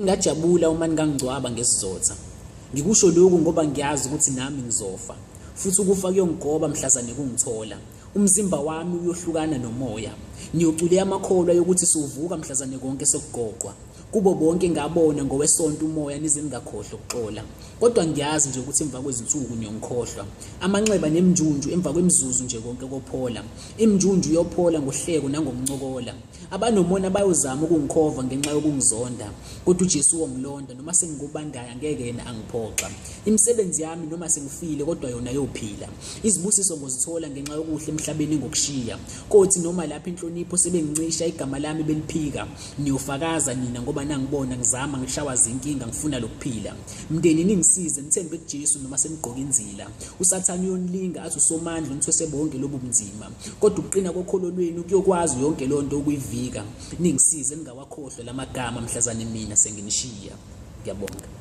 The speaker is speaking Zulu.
Ngingajabula uma ningangingcwaba ngesizotha. Ngikusho lokhu ngoba ngiyazi ukuthi nami ngizofa. Futhi ukufa kuyongigoba mhlazane kungithola. Umzimba wami uyohlukana nomoya. Niyocule amakholwa yokuthi siwuvuka mhlazane konke sekugoqwa. Kubo bonke ngabona ngowesonto umoya nize ningakhohlwa ukuxola. Kodwa ngiyazi nje ukuthi emva kwezinsuku niyongikhohlwa. Amanxeba neminjunju emva kwemizuzu nje konke kophola. Iminjunju iyophola ngohleko nangokuncokola. Abanomona bayozama ukungikhova ngenxa yokungizonda, kodwa uJesu wongilonda noma sengikubandayo angeke yena angiphoxa. Imisebenzi yami noma sengifile kodwa yona yophila. Izibusiso ngozithola ngenxa yokuhle emhlabeni ngokushiya. Kothi noma lapho inhlonipho sebengincisha igama lami beliphika, niyofakaza nina ngoba nangibona ngizama ngishawa zinkinga ngifuna lokuphila. Mndeni ningisize nithembe kuJesu noma senigqoka inzila. USathane uyonilinga athi usomandla unithwese bonke lobu bunzima. Kodwa ukuqina kokholo lwenu kuyokwazi yonke loo nto ukuyivika. Ningisize ningawakhohlwa lamagama mhlazane mina senginishiya. Ngiyabonga.